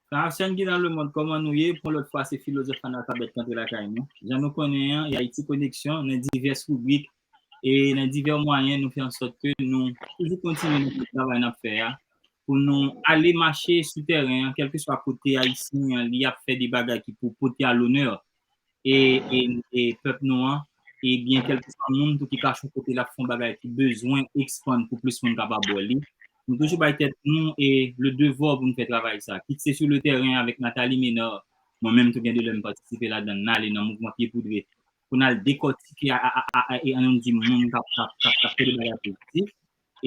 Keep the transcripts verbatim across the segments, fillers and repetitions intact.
Frè Arsène ki nan lemonn, kòman nou ye? Pou yon lòt fwa, se Filozòf Analfabèt k antre lakay nou. Jan nou konnen an, e Ayiti Koneksyon, nan divès ribrik e nan divès mwayen, nou fè an sòt ke nou toujou kontinye nan travay n ap fè a, pou nou ale mache sou tèren an, kèlkeswa kote Ayisyen an li ap fè de bagay ki pou pote a lonè e, e, e pèp nou an, ebyen, kèlkeswa moun tou ki kache yon kote l ap fè yon bagay ki bezwen ekspann pou plis moun kapab wè li. Nou toujou bay tèt nou e le devwa pou nou fè travay sa. Kit se sou le tèren avèk Nathalie Ménard, mwen menm tou gen de lè m patisipe ladan l, n ale nan mouvman Pye Poudre pou n al dekòtike a, a, a, a, a, e ann di moun k ap, k ap, k ap, k ap fè de bagay pozitif.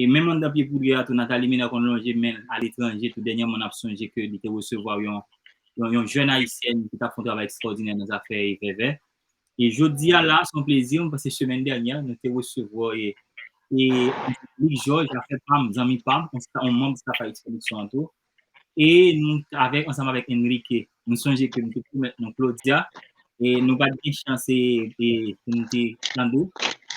E menm anndan Pye Poudre a tou, Nathalie Ménard konn lonje men l aletranje tou. Dènyèman, n ap sonje ke li te resevwa yon, yon, yon jèn ayisyèn ki t ap fè yon travay ekstraòdinè nan zafè e vèvè. E jodi a la, se yon plezi, m panse semèn dènyè, nou te resevwa e, e Luc Georges, afè pa m, zanmi pa m, yon sta-, yon manm staf Ayiti Koneksyon an tou. E nou, avèk, ansanm avèk Enrique, nou sonje ke nou te pwomèt nou Claudia, e nou pa t gen chans e, e pou nou te tande.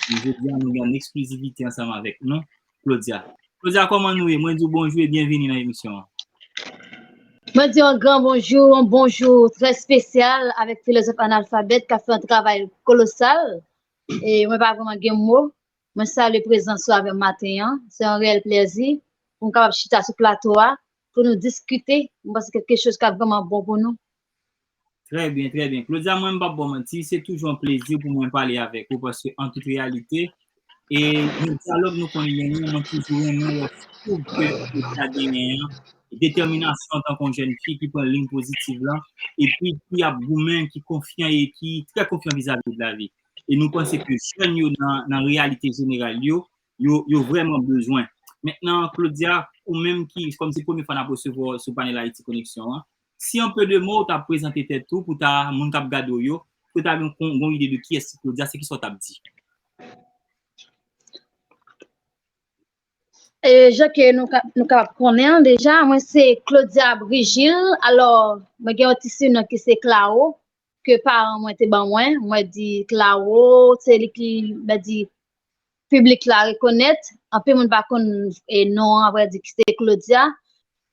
Men jodi a, nou gen yon eksklizivite ansanm avèk nou, Claudia. Claudia, kòman nou ye? Mwen di w bonjou e byenvini nan emisyon an. Mwen di yon gran bonjou, yon bonjou trè espesyal avèk Filozòf Analfabèt k ap fè yon travay kolosal. E mwen pa vrèman gen mo. Mwen salye prezans ou avè m maten an. Se yon reyèl plèzi pou m kapab chita sou plato a, pou nou diskite. Mwen panse se kèk choz k ap vrèman bon pou nou. Trè byen, trè byen. Claudia, mwen m p ap ba w manti, se toujou yon plezi pou mwen pale avèk ou, paske an tout reyalite, e yon dyalòg nou konn genyen, mwen toujou renmen wè fougue ke Claudia genyen an, detèminasyon antanke yon jèn fi ki pran liy pozitiv lan, epi ki ap goumen, ki konfyan e ki trè konfyan vizavi de lavi. E nou panse ke jèn yo nan, nan reyalite jeneral yo, yo, yo vrèman bezwen. Mentnan, Claudia, ou menm ki, kòm se premye fwa n ap resevwa w sou panèl Ayiti Koneksyon an, si an pe de mo, ou ta prezante tèt ou pou ta, moun k ap gade w yo, pou ta gen yon, yon ide de kiyès ki Claudia, se kisa w t ap di? E, jan ke nou ka, nou kapab konnen an deja, mwen se Claudia Brigil. Alò, mwen gen yon ti sinon ki se Claro, ke paran mwen te ban mwen. Mwen di Claro, se li ki, mwen di, piblik la rekonèt. Anpil moun pa konn e, non an, vrè di, ki se Claudia.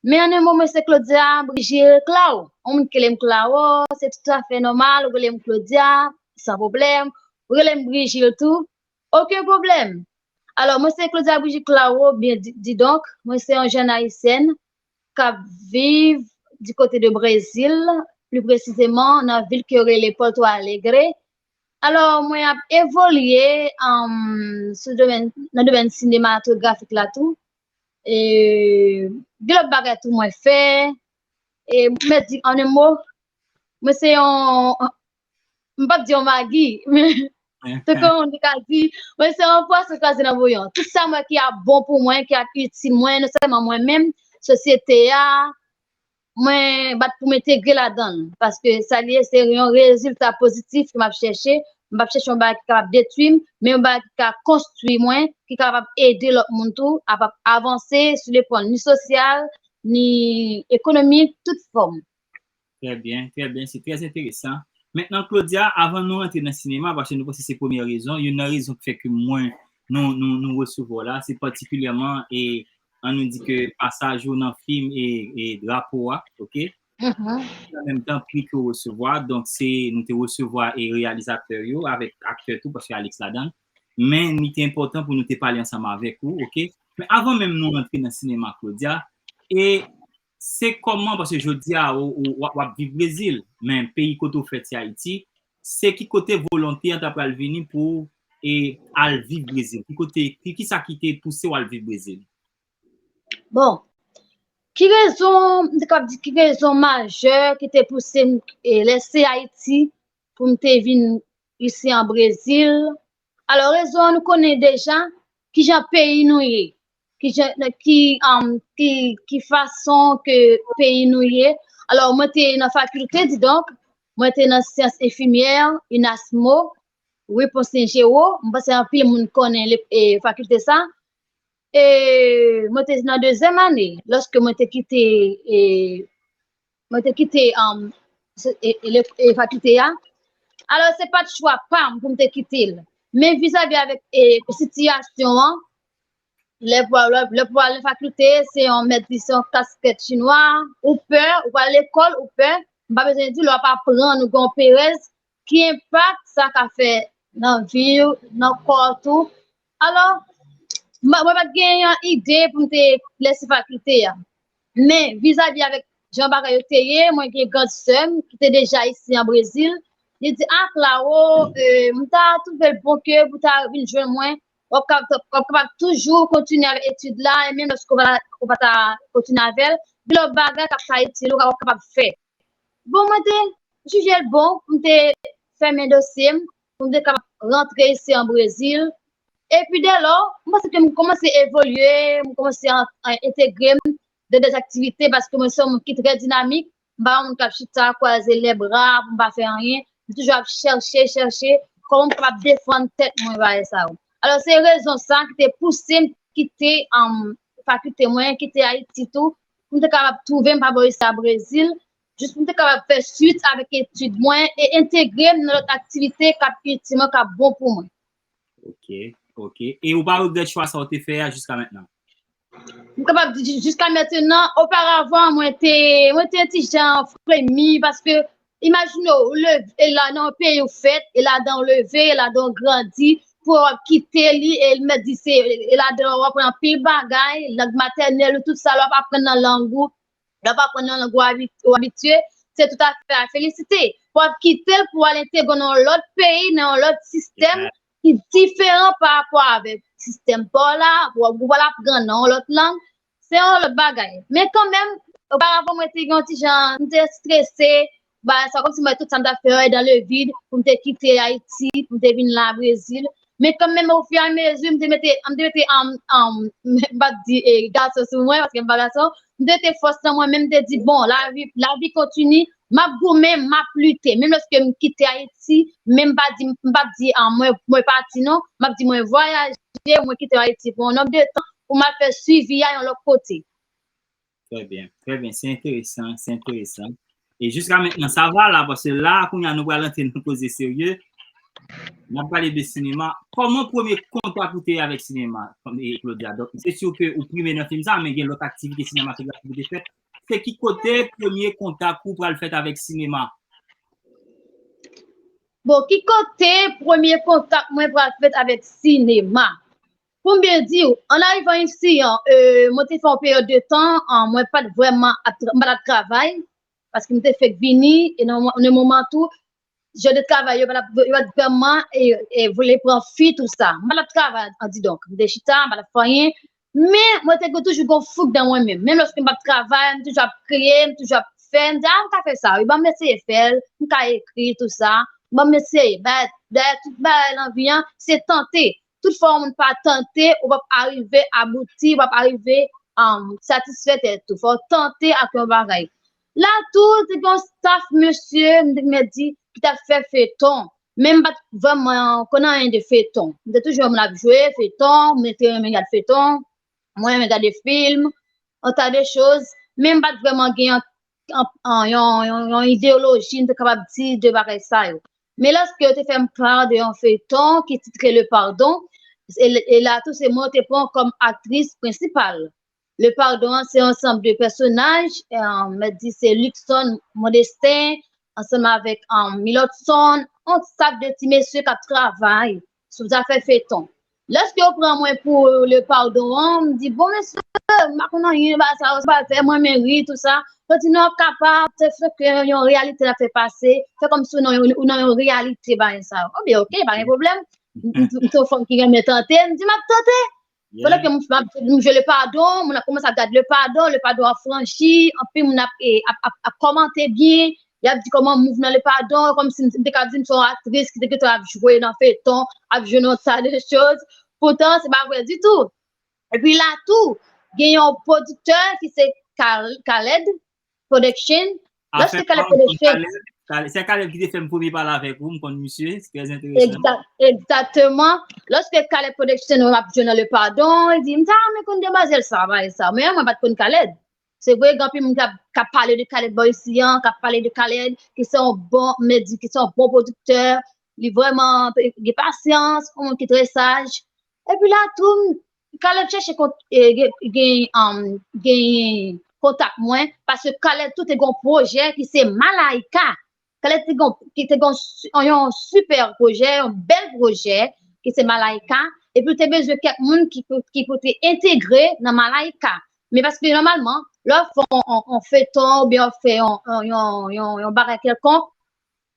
Men an en mo, mwen se Claudia Brigil Claro. Yon moun ki rele m Claro, se toutafè nòmal, ou rele m Claudia, san pwoblèm. Ou rele m Brigil tou, okenn pwoblèm. Alò, mwen se Claudia Brigitte Claro, byen di, didonk, mwen se yon jèn ayisyèn k ap viv di kote de Brezil, pli presizeman nan vil ke yo rele Porto Alegre. Alò, mwen ap evolye, um, sou domèn, nan domèn sinematografik la tou. E, gen lòt bagay tou mwen fè. E, mwen di, an en mo, mwen se yon, m p ap di yon magi, men tankou moun ki ka di, mwen se yon pwason kraze nan bouyon. Tout sa mwen ki ap bon pou mwen, ki ap itil mwen, non sèlman mwen menm, sosyete a, mwen bat pou m entegre ladan l. Paske sa li ye, se yon rezilta pozitif ke m ap chèche. M p ap chèche yon bagay ki kapab detwi m, men yon bagay ki ka konstwi mwen, ki kapab ede lòt moun tou, ap, ap avanse sou le plan ni sosyal, ni ekonomik, tout fòm. Trè byen, trè byen, se trè enteresan. Mentnan, Claudia, avan nou rantre nan sinema, paske nou panse se premyè rezon, youn nan rezon ki fè ke mwen, nou, nou, nou resevwa w la, se patikilyèman, e, ann nou di ke pasaj ou nan fim e, e drapo a, oke? An menm tan, pri ke w resevwa, donk se, nou te resevwa e reyalizatè yo, avèk aktè tou, paske Alix ladan l. Men, li te enpòtan pou nou te pale ansanm avèk ou, oke? Men avan menm nou rantre nan sinema, Claudia, e se kòman, paske jodi a, ou, ou, w ap, w ap viv Brezil, men peyi kote w fèt se Ayiti, se ki kote volonte an ta pral vini pou e al viv Brezil? Ki kote, ki, kisa ki te pouse w al viv Brezil? Bon, ki rezon, m te kapab di ki rezon majè ki te pouse m e lèse Ayiti pou m te vin isi an Brezil? Alò, rezon an nou konnen deja, kijan peyi nou ye, kijan, ki, um, ki, ki fason ke peyi nou ye. Alò, mwen te nan fakilte, didonk, mwen te nan syans enfimyè, inasmo, wi, Ponsnel Jero, m panse anpil moun konnen le, e, fakilte sa. E mwen te nan dezyèm ane, lòske mwen te kite, e, mwen te kite, um, se, e, e, le, e, fakilte a. Alò, se pa t chwa pa m pou m te kite l. Men vizavi avèk, e, sitiyasyon an, lè pou lè, lè pou al nan fakilte, se yon mèt di se yon kaskèt chinwa, ou pè, ou pral lekòl, ou pè, m pa bezwen di, lè w ap aprann, ou gen yon perèz, ki enpak sa ka fè nan vi w, nan kò w tou. Alò, mwen pa t gen yon ide pou m te lèse fakilte a. Men, vizavi avèk jan bagay yo te ye, mwen gen grann sè m ki te deja isi an Brezil. Li di, "A, Claro, e, m ta twouve l bon ke pou ta vin jwenn mwen. W ap kapab toujou kontinye avèk etid la, e menm lòske w pa ta kontinye avè l, gen lòt bagay k ap ka itil ou, w ap kapab fè." Bon, mwen te jije l bon pou m te fèmen dosye m, pou m te kapab rantre isi an Brezil. Epi dèlò, m panse ke m kòmanse evolye, m kòmanse entegre m de dèzaktivite paske mwen se yon moun ki trè dinamik, m pa yon moun k ap chita kwaze lè bra pou m pa fè anyen. M toujou ap chèche, chèche kòman m kapab defann tèt mwen bagay sa yo. Alò, se rezon sa ki te pouse m kite fakilte mwen, kite Ayiti tou, pou m te kapab twouve m pa bò isi a Brezil, jis pou m te kapab fè swit avèk etid mwen e entegre m nan lòt aktivite k ap itil mwen, k ap bon pou mwen. Ok, ok. E ou pa regrèt chwa sa ou te fè a jiska mentnan? M kapab di jiska mentnan, oparavan, mwen te, mwen te yon ti jan fremi paske imajine w, ou leve, e la nan yon peyi ou fèt, e ladan w leve, e ladan w grandi, pou w ap kite li, e l mèt di se, e ladan w ap aprann anpil bagay, lang matènèl ou, tout sa, lè w ap aprann nan lang ou, lè w ap aprann nan lang ou abitye, se toutafè a felisite. W ap kite l pou w al entegre nan yon lòt peyi, nan yon lòt sistèm ki diferan pa rapò avèk sistèm pa w la, w ap aprann nan yon lòt lang, se yon lòt bagay. Men kanmenm, oparavan, mwen te gen yon ti jan, m te strese, bagay sa, kòmsi mwen tout sa m t ap fè yo dan le vid, pou m te kite Ayiti, pou m te vin la Brezil. Men kanmenm, ofiramezi, m te mete, m te mete, um, um, m pa di, eh, gason sou mwen, paske m pa gason, m te mete fòs nan mwen, men m te di, bon, lavi, lavi kontini, m ap goumen, m ap lite. Menm lòske m kite Ayiti, men m pa di, m p ap di, ah, mwen, mwen pati non, m ap di mwen vwayaje, mwen kite Ayiti pou yon nonb de tan, pou m al fè swivi a yon lòt kote. Trè byen, trè byen, se enteresan, se enteresan. E jiska mentnan, sa va la, paske la, kounye a, nou pral antre nan koze serye. N ap pale de sinema. Kòman premye kontak ou te ye avèk sinema, Claudia? Donk, se si ke ou prime nan fim sa, men gen lòt aktivite sinematografik ou te fè. Se ki kote premye kontak ou pral fèt avèk sinema? Bon, ki kote premye kontak mwen pral fèt avèk sinema? Pou m byen di w, an arivan isi an, euh, mwen te fè yon peryòd de tan, an, mwen pa t vrèman ap tra- m pa t ap travay, paske m te fèk vini, e nan nan moman tou, jan de travay yo pa t ap- yo pa t vrèman e, e vle pran fi tou sa. M pa t ap travay, an di donk, m te chita, m pa t ap fè anyen, men mwen te gen toujou gon fouk dan mwen menm. Menm lòske m p ap travay, m toujou ap kreye, m toujou ap fè, m di, a, m ka fè sa, wi, ban m eseye fè l, m ka ekri tou sa, ban m eseye, bagay, dayè tout bagay nan vi an, se tante. Tout fwa yon moun pa tante, ou p ap arive abouti, ou p ap arive, um, satisfè tèt ou. Fò w tante ak yon bagay. La tou, te gen yon staff mesye, m te mèt di, ki t ap fè feyton. Men m pa t vrèman konn anyen de feyton. M te toujou wè moun ap jwe feyton, mwen te renmen gad feyton, mwen renmen gade fim, yon ta de choz, men m pa t vrèman gen yon, yon, yon, yon ideyoloji, m te kapab di, de bagay sa yo. Men lòske yo te fè m pa de yon feyton ki titre Le Pardon, e, e la tou se mwen yo te pran kòm aktris prensipal. Le Pardon an se yon ansanm de pèsonaj, eh, mèt di se Luckson Modestin, ansanm avèk, um, Milotson, yon staff de ti mesye k ap travay sou zafè feyton. Lòske yo pran mwen pou Le Pardon an, m di, bon, mesye, m pa konn anyen, bagay sa yo, sa pral fè mwen renmen ri, tou sa. Yo di, non, w ap kapab, se fè ke yon reyalite n ap fè pase, fè kòmsi ou nan yon, ou nan yon reyalite, bagay sa yo. Ebyen, oke, pa gen pwoblèm. M, m, m, m se yon fanm ki renmen tante, m di, m ap tante. Pandan ke m, m ap, m jwe Le Pardon, moun ap kòmanse ap gade Le Pardon, Le Pardon ap franchi, anpil moun ap, e, ap, ap, ap kòmante byen, y ap di kòman mouvman Le Pardon, kòmsi m te ka di m se yon aktris ki te gentan ap jwe nan feyton, ap jwe nan sa de choz. Poutan, se pa vre ditou. Epi la tou, gen yon pwodiktè ki se Kal- Khaled Production. Lòske Khaled Production. Se Caleb ki te fè m premye pale avèk ou, m konn misye, se trè enteresan. Egzakteman. Lòske Khaled Production wè m ap jwe nan Le Pardon, li di, m ta renmen konn demwazèl sa, bagay sa. Men mwen pa t konn Khaled. Se vre, gen anpil moun k ap, k ap pale de Khaled bò isi an, k ap pale de Khaled, ki se yon bon, mèt di, ki se yon bon pwodiktè, li vrèman gen pasyans, yon moun ki trè saj. Epi la tou, Caleb chèche gen kontak mwen, paske Caleb tou te gen yon pwojè ki se Malaika. Caleb te gen, ki te gen yon, yon sipè pwojè, yon bèl pwojè, ki se Malaika, epi l te bezwen kèk moun ki pou, ki pou te entegre nan Malaika. Men paske nòmalman, lè w fè yon, yon, yon feton oubyen w fè yon, yon, yon, yon, yon bagay kèlkonk,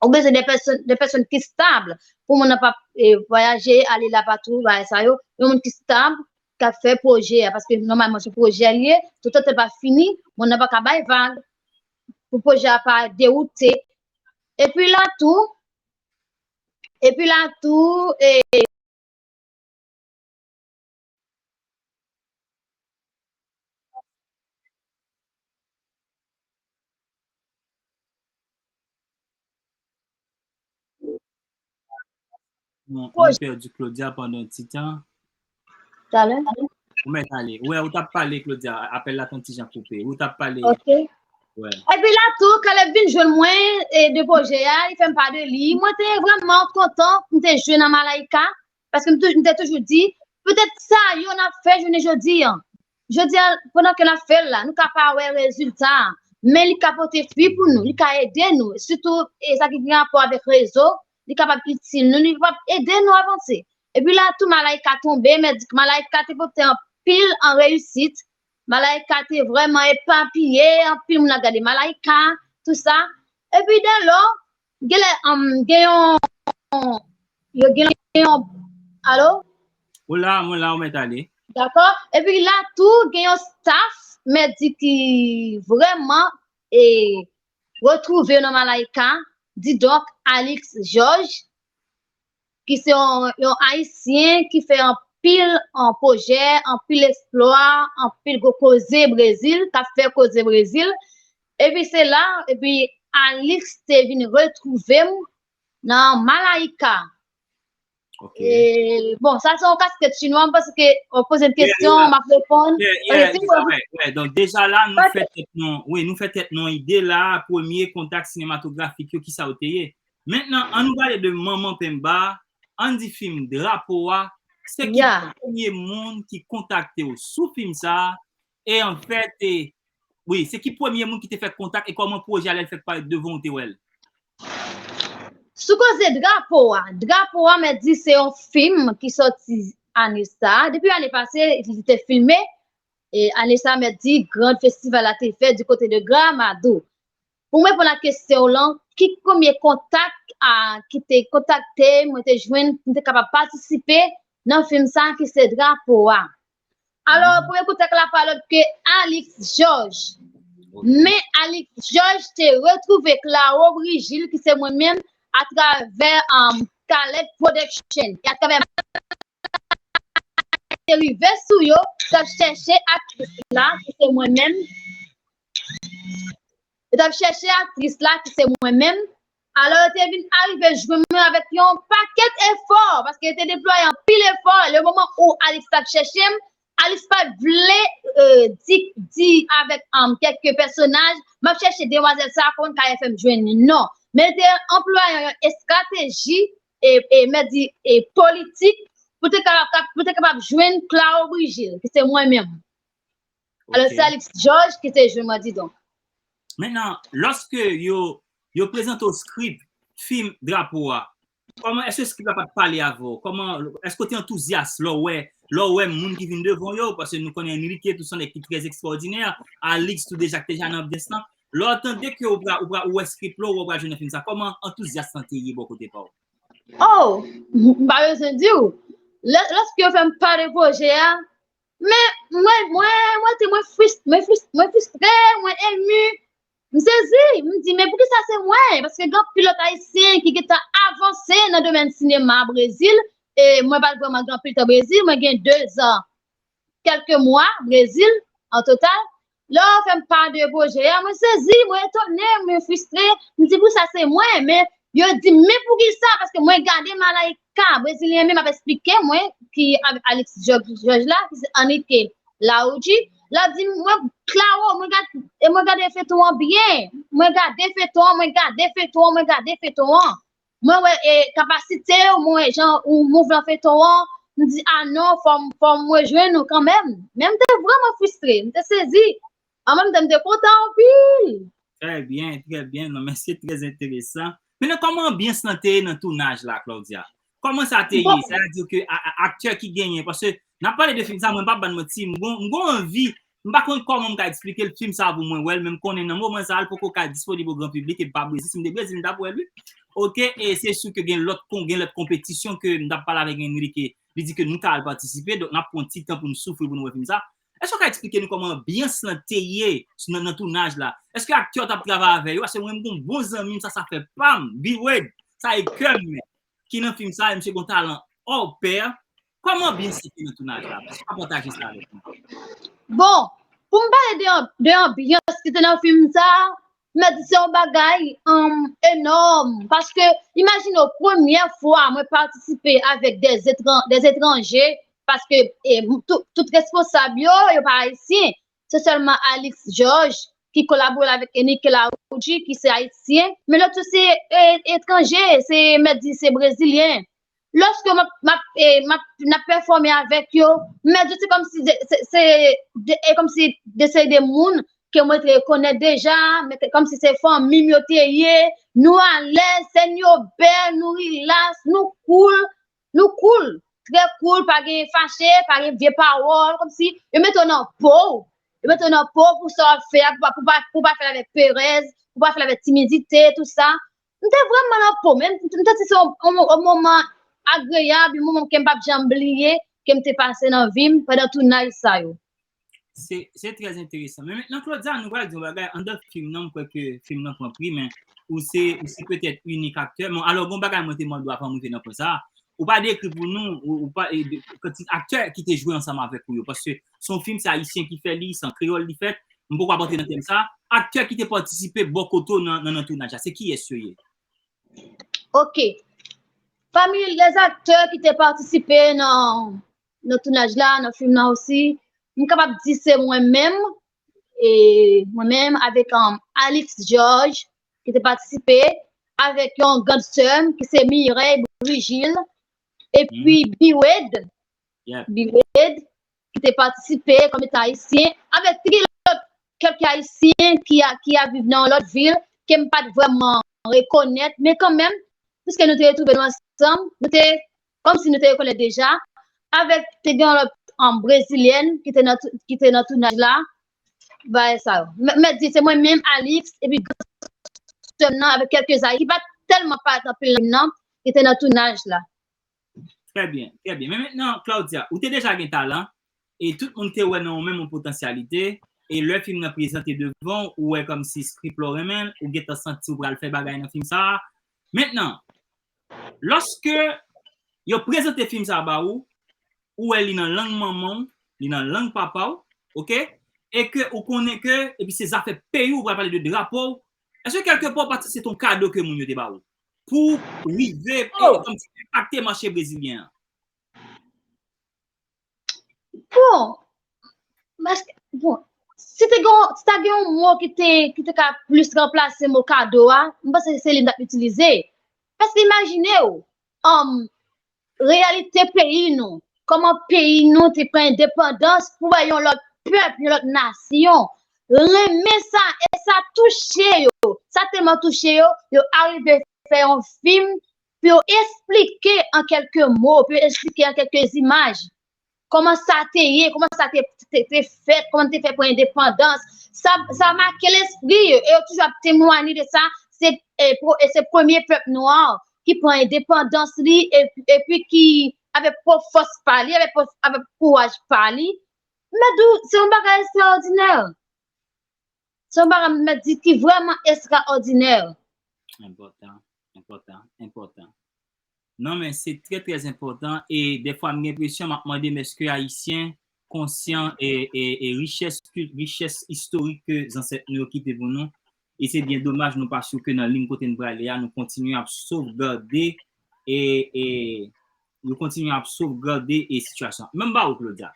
ou bezwen de pèsonn, de pèsonn ki stab. Pou moun nan pa, eh, vwayaje, ale la patou, bagay sa yo. Yon moun ki stab, k ap fè pwojè a, paske nòmalman se pwojè li ye, toutan te pa fini, moun nan pa ka bay vag, pou pwojè a pa dewoute. Epi la tou, epi la tou, e, Nou, nou pèdi Claudia pandan yon ti tan. Talè. Ou mèt ale. Wè, ou t ap pale, Claudia. Apèl la t yon ti jan koupe. Ou t ap pale. Ok. Wè. Epi la tou, Caleb vin jwenn mwen e de pwojè a, li fè m pa de li. Mwen te vrèman kontan pou m te jwe nan Malaika, paske m tou, m te toujou di, petèt sa yo n ap fè jounen jodi an. Jodi a, pandan ke n ap fè l la, nou ka pa wè rezilta a, men li ka pote fwi pou nou, li ka ede nou, sitou e sa ki gen rapò avèk rezo, li kapab itil nou, li kapab ede nou avanse. Epi la tou, Malaika tonbe, men di Malaika te pote anpil an reyisit. Malaika te vrèman epapiye, anpil moun ap gade Malaika, tou sa. Epi de lò, genlè, um, gen yon, yo gen yon, alo? Ou la, mwen la, ou mèt ale. Dakò? Epi la tou, gen yon staff, mèt di ki vrèman, e, retwouve yo nan Malaika, didonk, Alix Georges, ki se yon, yon Ayisyen ki fè anpil an pwojè, anpil eksplwa, anpil gwo koze Brezil, k ap fè koze Brezil. Epi se la, epi Alix te vin retwouve m nan Malaika. Ok. E, bon, sa se yon kaskèt chinwa, m panse ke w poze m kesyon, m ap reponn. Yeah, yeah, yeah, yeah, donk deja la, nou fè tèt nou, wi, nou fè tèt nou ide la, premye kontak sinematografik yo, kisa yo te ye. Mentnan, ann nou pale de Manman Penba, ann di fim Drapo a, se ki premye moun ki kontakte w sou fim sa a, e anfèt, e, wi, se ki premye moun ki te fè kontak e kòman pwojè a lè l fèk parèt devan w te wè l? Sou koze Drapo a, Drapo a, mèt di se yon fim ki sòti ane sa a. Depi ane pase, li te filme, e ane sa a, mèt di, gran festival la te fèt di kote de Gramado. Pou mwen reponn a kesyon w lan, ki premye kontak a, ki te kontakte, mwen te jwenn, mwen te kapab patisipe nan fim sa a ki se Drapo a. Alò, premye kontak la pa lòt ke Alix Georges. Men Alix Georges te retwouve Claro Brigil, ki se mwen menm, atravè, um, Caleb Production. E atravè te rive sou yo, t ap chèche aktris la, ki se mwen menm. Yo t ap chèche aktris la, ki se mwen menm. Alò, yo te vin arive jwenn mwen avèk yon pakèt efò, paske yo te deplwaye anpil efò. Le moman ou Alix t ap chèche m, Alix pa t vle, euh, di, di avèk, um, kèk pèsonaj, m ap chèche demwazèl sa a, kòman l ka fè m jwenn li. Non. Men l te anplwaye yon estrateji, e, e, mèt di, e politik, pou te kapab, pou te kapab jwenn Claro Brigil, ki se mwen menm. Alò, se Alix Georges ki te jwenn mwen, didonk. Mentnan, lòske yo, yo prezante w skrip fim Drapo a, kòman, èske skrip la pa t pale avè w? Kòman, èske w te antouzyas lè w wè, lè w wè moun ki vin devan w yo? Paske nou konnen Enrique tou se yon nèg ki trè ekstraòdinè, Alix tou deja ki te deja nan anbyans lan. Lè w tande ke w pra, w pra, w wè skrip la, w wè w pral jwe nan fim sa, kòman antouzyas lan te ye bò kote pa w? Oh, m pa bezwen di w. Lè, lòske yo fè m pale pwojè a, men mwen, mwen, mwen te, mwen fris-, mwen fris-, mwen fristre, mwen emu. M sezi, m di, men poukisa se mwen? Paske gen anpil lòt Ayisyen ki gentan avanse nan domèn sinema Brezil, e mwen pa t vrèman gen anpil tan Brezil, mwen gen de zan, kèlke mwa Brezil, an total. Lè yo fè m pale de pwojè a, mwen sezi, mwen etone, mwen fristre, m di, poukisa se mwen? Men yo di m, men poukisa? Paske mwen gade Malaika, Brezilyen menm ap esplike mwen, ki avèk Alix Georges, Georges la, ki se Enrique Laudji, l ap di m, mwen, Claro, mwen gade, e mwen gade feyton an byen, mwen gade feyton an, mwen gade feyton an, mwen gade feyton an. Mwen wè, e, kapasite w, mwen wè jan ou move nan feyton an, M di, "A non, fò m, fò m rejwenn ou kanmenm." Men m te vrèman fristre, m te sezi. An menm tan, m te kontan anpil. Trè byen, trè byen. Non, men se trè enteresan. Mennen, kòman anbyans lan te ye nan tounaj la, Claudia? Kòman sa te ye? Sa vle di ke aktè ki genyen, paske n ap pale de fim sa, mwen pa ban manti, m gon anvi, m pa konn kòman m ka eksplike l fim sa pou mwen wè l, men m konnen nan moman sa a, l poko ka disponib o gran piblik, e pa Brezil, si m te Brezil, m t ap wè l, wi. Oke, e se si ke gen lòt, gen lòt konpetisyon ke m t ap pale avèk Henry ke li di ke nou ka al patisipe, donk n ap pran ti tan pou n soufri pou n wè fim sa. Èske w ka eksplike nou kòman anbyans lan te ye nan, nan tounaj la? Èske aktè w t ap travay avè yo? Paske mwen, m gon bon zanmi m, sa, sa fè pa m, B-Wade, sa e kè m, ki nan fim sa, e misye gon talan hors pair. Kòman anbyans lan te nan tounaj la? Èske w ka pataje sa avèk nou? Bon, pou m pale de, de anbyans ki te nan fim sa, mèt di se yon bagay um, enòm. Paske, imajine w, premyè fwa mwen patisipe avèk des, etran, des etranje, paske e, tout, tout responsab yo, yo pa ayisyen. Se sèlman Alix Georges ki kolabore avèk Enrique Larouji, ki se ayisyen. Men lòt yo se e, etranje, se mèt di se brezilyen. Lòske m ap, m ap, e, m ap, n ap pèfòme avèk yo, mèt di se kòmsi de, se, se de, e kòmsi de se de moun ke mwen te rekonèt deja, men ke kòmsi se fanmi m yo te ye, nou alèz, sèn yo bèl, nou rilas, nou cool, nou cool, trè cool, pa gen fache, pa gen vye pawòl, kòmsi yo mete w nan po w, yo mete w nan po w pou sa w ap fè a, pou pa, pou pa, pou pa fè l avèk perèz, pou pa fè l avèk timidite, tout sa. M te vrèman nan po, men m santi se yon, yon, yon moman agreyab, yon moman ke m p ap janm bliye, ke m te pase nan vi m pandan tounaj sa yo. Se, se trè enteresan. Men mentnan, Claudia, nou pral di yon bagay. Anndan fim nan, m kwè ke fim nan pran pri, men ou se, ou se petèt inik aktè. Bon, alò, gon bagay mwen te mande w avan m rive nan pwen sa a. Ou pa dekri pou nou, ou, ou pa, e, de, kantite aktè ki te jwe ansanm avèk ou yo, paske se yon fim, se ayisyen ki fè li, se an kreyòl li fèt. M poko ap antre nan tèm sa. Aktè ki te patisipe bò kote w nan, nan, nan tounaj la, se kiyès yo ye? Ok. Pami lèzaktè ki te patisipe nan, nan tounaj la, nan fim nan osi, m kapab di se mwen menm, e mwen menm avèk um, Alix Georges, ki te patisipe, avèk yon grandsè m, ki se Mireille Brigil, epi B-Wade, Yeah. B-Wade, ki te patisipe kòm etan ayisyen, avèk ti lòt kèk ayisyen ki a, ki ap viv nan yon lòt vil, ke m pa t vrèman rekonèt, men kanmenm, piske nou te retwouve nou ansanm, nou te, kòmsi nou te rekonèt deja, avèk, te gen yon lòt, um, brezilyèn ki te nan tou, ki te nan tounaj la, bagay sa yo. M, mèt di, se mwen menm, Alix, epi grandsè m nan, avèk kèlke zay, ki pa t tèlman parèt anpil nan fim nan, ki te nan tounaj la. Trè byen, trè byen. Men mentnan, Claudia, ou te deja gen talan, e tout moun te wè nan ou menm yon potansyalite, e lè fim nan prezante devan w, ou wè kòmsi skrip la w renmen l, ou gentan santi w pral fè bagay nan fim sa a. Mentnan, lòske yo prezante fim sa a ba ou, ou wè li nan lang manman w, li nan lang papa w, oke? E ke ou konnen ke, epi se zafè peyi w, ou pral pale de drapo w, èske kèlke pa w panse se te yon kado ke moun yo te ba ou? Pou rive, e, kòmsi enpakte mache brezilyen an? Bon, paske, bon, si te gen, si ta gen yon mo ki te, ki te ka plis ranplase mo kado a, m panse se li m t ap itilize. Paske imajine w, um, reyalite peyi nou, kòman peyi nou te pran endepandans pou wè yon lòt pèp, yon lòt nasyon renmen sa, e sa touche yo. Sa tèlman touche yo, yo arive fè yon fim pou yo esplike an kèlke mo, pou yo esplike an kèlke zimaj. Kòman sa te ye, kòman sa te, te, te fèt, kòman te fè pran endepandans. Sa, sa make lespri yo, e yo toujou ap temwanye de sa. Se, e, pro, e se premye pèp nwa ki pran endepandans li, e, epi ki, avèk pwòp fòs pa li, avèk pwòp, avèk kouraj pa li. M ap di w, se yon bagay ekstraòdinè. Se yon bagay, m ap di, ki vrèman ekstraòdinè. Enpòtan, enpòtan, enpòtan. Non, men se trè, trè enpòtan. E dèfwa, m gen enpresyon, m ap mande m èske Ayisyen konsyan e, e, e richès, kil-, richès istorik ke zansèt nou yo kite pou nou. E se byen domaj, nou pa si ke nan liy kote n prale a, nou kontinye ap sovgade e, e, nou kontinye ap sovgade e sitiyasyon. Men m ba ou, Claudia.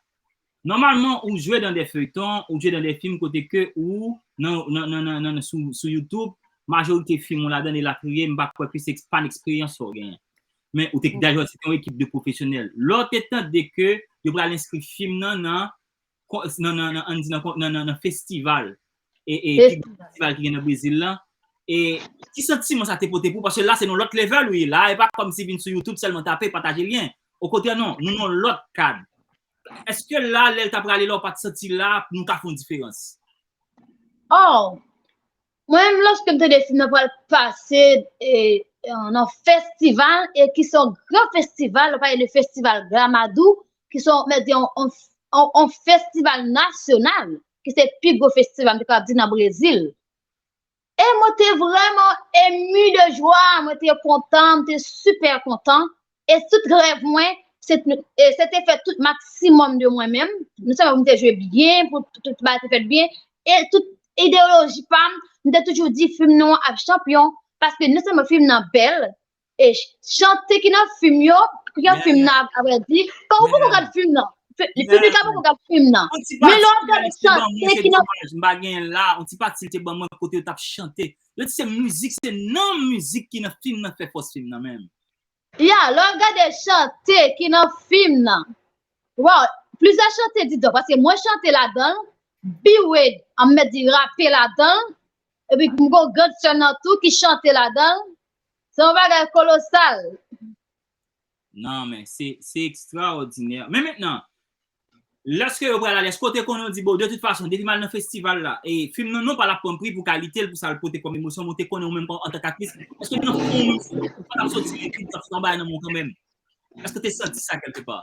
Nòmalman, ou jwe nan de feyton, ou jwe nan de fim kote ke ou, nan, nan, nan, nan, nan, sou, sou YouTube, majorite fim ou ladan, elatriye, m pa kwè ke se pa n eksperyans sa w genyen. men ou te dayè se te yon ekip de pwofesyonèl. Lè w te tande ke yo pral enskri fim nan nan, nan, nan, nan, ann di nan, nan, nan, nan festival, e, e pi gwo festival ki gen nan Brezil la, e ki santiman sa te pote pou ou? Paske la, se nan lòt level ou ye la, e pa kòm si vin sou YouTube sèlman tape, pataje lyen. Okontrè, non, nou nan lòt kad. Èske la, lè l ta prale la, ou pa t santi la, nou ka fè yon diferans? Oh, mwen menm, lòske m tande fim nan pral pase e, nan festival, e ki se yon gran festival, nou pale de festival Gramado, ki se yon, mwen di, yon, yon, yon festival nasyonal, ki se pi gwo festival, m te kapab di, nan Brezil. E mwen te vrèman emu de jwa, mwen te kontan, mwen te sipè kontan. E tout rèv mwen, se, e se te fè tout maksimòm de mwen menm. Non sèlman mwen te jwe byen, pou tout bagay te fèt byen, e tout ideyoloji pa m, mwen te toujou di fim nou an ap chanpyon, paske non sèlman fim nan bèl, e chante ki nan fim yo, ki nan fim nan, apre di, kan ou poko gad fim nan, piblik la poko gad fim nan. Men lè w ap gade chante ki nan. M pa gen la, yon ti pati te ban mwen kote yo t ap chante. Yo di se mizik, se nan mizik ki nan fim nan fè fòs fim nan menm. Ya, lè w ap gade chante ki nan fim nan. Wow, plizyè chante didan, paske mwen chante ladan l, B-Wade, an mèt di rape ladan l, epi m gon grandsè m nan tou ki chante ladan l. Se yon bagay kolosal. Non, men se, se ekstraòdinè. Men mentnan, lèske yo pral ale, èske w te konnen w di, bon, de tout fason, depi m al nan festival la, e fim nan non pa l ap pran pri pou kalite l, pou sa l pote kòm emosyon, men w te konnen ou menm antank aktris, èske nan fon ou menm, ou pa t ap soti ekri, w t ap fè yon bagay nan men w kanmenm? Èske w te santi sa kèlkepa?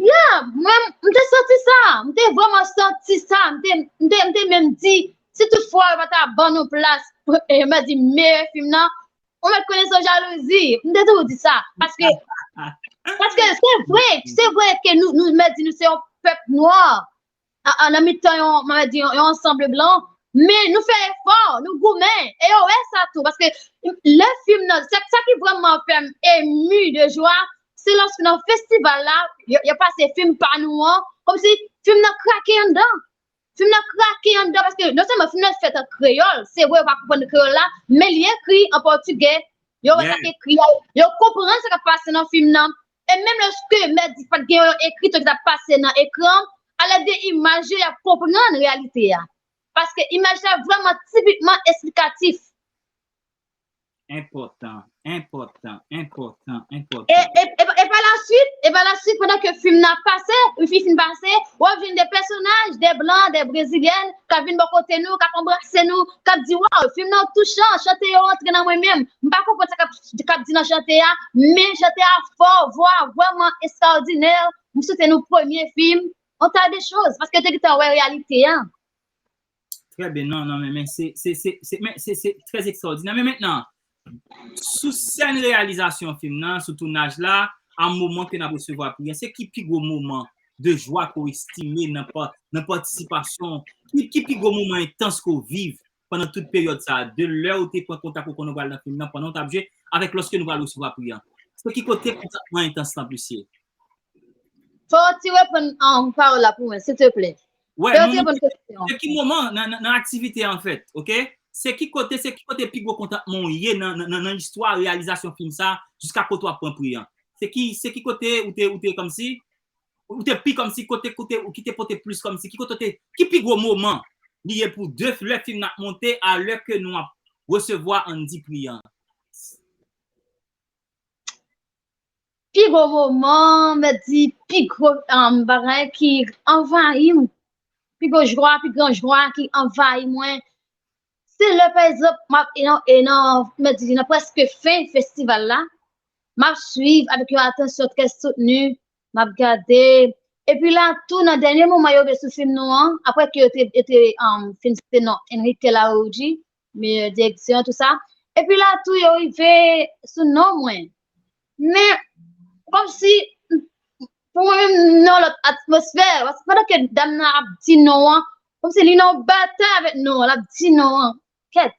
Ya, mwen, m te santi sa. M te vrèman santi sa. M te, m te, m te menm di, si toutfwa yo pa ta ban nou plas, e, m di, meyè fim nan, ou mèt konnen se jalouzi. M te toujou di sa. Paske, paske se vre, se vre ke nou, nou mèt di nou se yon pèp nwa. Nan mitan yon, mwen di, yon ansanm blan, men nou fè efò, nou goumen, e yo wè sa tou, paske lè fim nan, sa, sa ki vrèman fè m emu de jwa, se lòske nan festival la, yo, yo pase fim pa nou an, kòmsi fim nan krake anndan. Fim nan krake anndan, paske non sèlman fim nan fèt an kreyòl, se vre yo pa konprann kreyòl la, men li ekri an pòtigè, yo wè sa k ekri a, yo konprann sa k ap pase nan fim nan, e menm lòske mèt di pa t gen yon ekritan ki t ap pase nan ekran, alèd de imaj yo, y ap konprann reyalite a. Paske imaj la vrèman tipikman esplikatif. Enpòtan, enpòtan, enpòtan, enpòtan. E, e, e, e pa la swit, e pa la swit, pandan ke fim nan ap pase, fi fin pase, w ap jwenn de pèsonaj, de blan, de brezilyèn, k ap vin bò kote nou, k ap anbrase nou, k ap di, waw, fim nan touchan, chante yo rantre nan mwen menm. M pa konprann sa k ap, k ap di nan chante a, men chante a fò, vwa vrèman ekstraòdinè. M swete nou premye fim, yon ta de choz, paske yo te gentan wè reyalite a. Trè byen, non, non, men, men se, se, se, se, men se, se trè ekstraòdinè. Men mentnan, sou sèn reyalizasyon fim nan, sou tounaj la, a moman ke n ap resevwa pri an, se ki pi gwo moman de jwa ke w estime nan pa, nan patisipasyon, ki, ki pi gwo moman entans ke w viv pandan tout peryòd sa a, de lè ou te pran kontak ou konnen w pral nan fim nan, pandan w t ap jwe, avèk lòske nou pral resevwa pri an? Se ki kote kontantman entans lan plis ye? Fò w ti reponn um, pawòl la pou mwen, silteplè. Fò w ti reponn kesyon an. Se ki moman nan, nan, nan aktivite an, anfèt, oke? Se ki kote, se ki kote pi gwo kontantman w ye nan, nan, nan, nan istwa reyalizasyon fim sa, jiska kote w ap pran pri an? Se ki, se ki kote ou te, ou te kòmsi, ou te pi kòmsi kote, kote, ou ki te pote plis kòmsi, ki kote w te, ki pi gwo moman li ye pou de lè fim nan ap monte a lè ke nou ap resevwa, ann di, pri an? Pi gwo moman, mèt di, pi gwo um, bagay ki anvayi m. Pi gwo jwa, pi gran jwa ki anvayi mwen. Se lè, pa egzanp, m ap, e nan, e nan, mèt di, nan prèske fen festival la, m ap swiv avèk yon atansyon trè soutni, m ap gade. Epi la, tou nan dènye moman yo rive sou fim nou an, apre ke yo te, yo te um, fin site non Enrique Larugi, meyè direksyon, tou sa. Epi la tou yo rive sou non mwen. Men, kòmsi, pou mwen menm, nan lòt atmosfè, paske pandan ke dam nan ap di non an, kòmsi li nan yon batay avèk non an, l ap di non an. Kèt,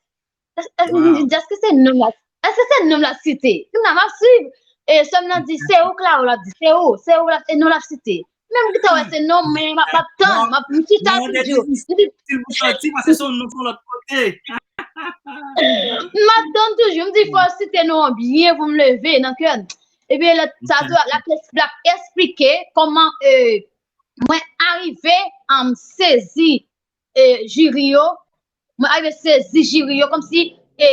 èske se non la, èske se non la site? Kounya m ap swiv. E sè m nan di, se ou, Claro, l ap di, se ou, se ou, e non l ap site. Menm gentan wè se non, men m ap, m ap tann, m ap, m chita toujou. Ti l pou sòti, paske se yon non sou lòt kote. M ap tann toujou, m di fò w site non an byen pou m leve nan kè m. Ebyen, lè sa tou, l ap, l ap esplike kòman, e, mwen arive, um, sezi, e, jiri yo. Mwen arive sezi jiri yo, kòmsi, e,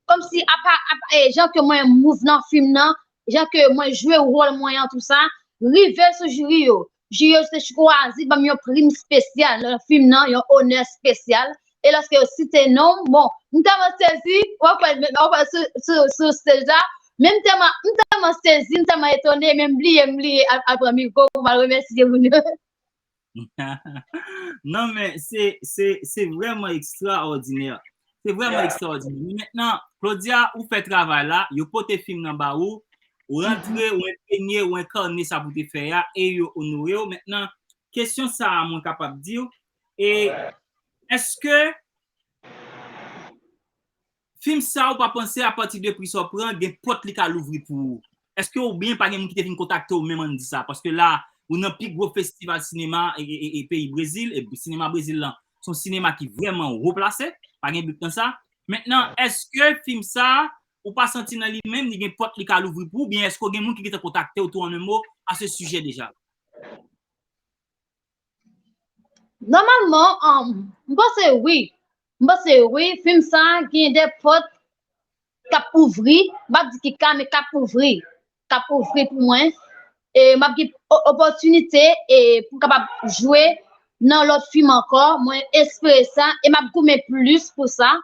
kòmsi apa, apa, e, jan ke mwen move nan fim nan, jan ke mwen jwe wòl mwen an, tou sa, rive sou jiri yo. Jiri yo te chwazi ban m yon prim espesyal nan fim nan, yon onè espesyal. E lòske yo site non m, bon, m tèlman sezi, w ap wè, w ap wè sou, sou, sou stage la, men m tèlman, m tèlman sezi, m tèlman etone, men m bliye, m bliye al, al pran mikwo pou m al remèsye moun yo. Non, men se, se, se vrèman ekstraòdinè. Se vrèman ekstraòdinè. Men mentnan, Claudia, ou fè travay la, yo pote fim nan ba ou, ou rantre, ou enpenye, ou enkane sa pou te fè a, e yo onore w. Mentnan, kesyon sa a mwen kapab di w, e èske fim sa ou pa panse apati de pri sa w pran, gen pòt li ka louvri pou ou? Èske oubyen pa gen moun ki te vin kontakte w menm, ann di sa? Paske la, ou nan pi gwo festival sinema e, e, e, e peyi Brezil, e sinema Brezil lan, se yon sinema ki vrèman wo plase, pa gen dout nan sa. Mentnan, èske fim sa, ou pa santi nan li menm, li gen pòt li ka louvri pou ou, oubyen èske gen moun ki gentan kontakte w tou an en mo a se sijè deja? Nòmalman, um, m panse wi. M panse wi, fim sa gen de pòt k ap ouvri, m p ap di ki ka, men k ap ouvri, k ap ouvri pou mwen. E m ap gen o-, opòtinite e pou m kapab jwe nan lòt fim ankò. Mwen espere sa e m ap goumen plis pou sa.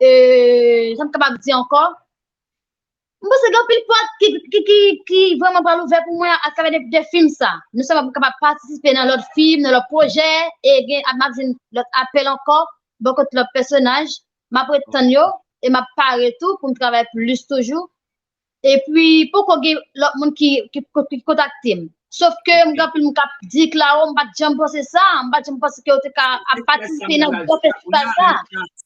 E sa m kapab di ankò? M panse gen anpil pòt ki, ki, ki, ki vrèman pral ouvè pou mwen atravè de, de fim sa. Non sèlman pou m kapab patisipe nan lòt fim, nan lòt pwojè, e gen, m ap jwenn lòt apèl ankò, bò kote lòt pèsonaj. M ap ret tann yo, e m ap pare tou pou m travay plis toujou. Epi, poko gen lòt moun ki, ki, ki kontakte m. Sof ke m gen anpil moun k ap di Claro, m pa t janm panse sa, m pa t janm panse ke yo te ka ap patisipe nan gwo festival sa.